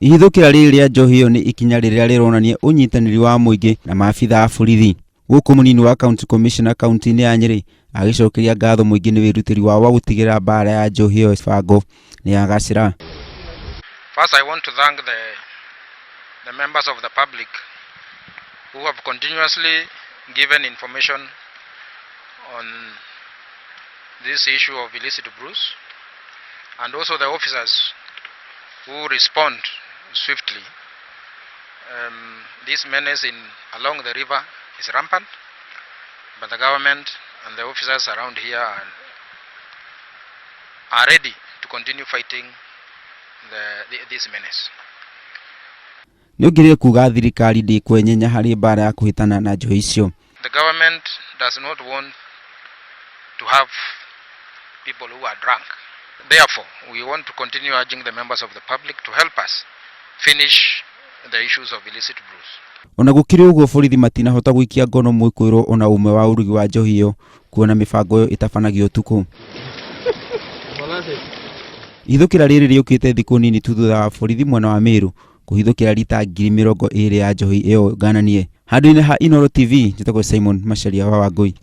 Ihithũkĩra rĩrĩ rĩa njohi ĩyo nĩ ikinya rĩrĩa rĩronania ũnyitanĩri wa mũingĩ na maabitha a borithi. Gũkũ mũnini wa county commissioner kaunti-inĩ ya Nyĩrĩ agĩcokeria ngatho mũingĩ nĩ wĩrutĩri wao wa gũtigĩrĩra mbaara ya njohi ĩyo ĩbango nĩ yagacĩra. First, I want to thank the members of the public who have continuously given information on this issue of illicit brews, and also the officers who respond swiftly. This menace in along the river is rampant, but the government and the officers around here are ready to continue fighting this menace. Nĩongereire kuga thirikari ndĩkwenyenya harĩ mbara ya kũhĩtana na njohi icio. The government does not want to have people who are drunk. Therefore, we want to continue urging the members of the public to help us finish the issues of illicit brews. Ona gũkĩrĩ ũguo, borithi matinahota gũikia ngono mwĩkũĩrwo ona ũmwe wa ũrugi wa njohi ĩyo, kuona mĩbango ĩyo ĩtabanagio ũtukũ. Ihithũkĩra rĩrĩ rĩũkĩte thikũ nini tu thutha wa borithi mwena wa Meru kũhithũkĩra rita 20,000 ya njohi ĩyo ngananie. Handũ-inĩ ha Inooro TV, njĩtagwo Simon Macharia wa Wangũi.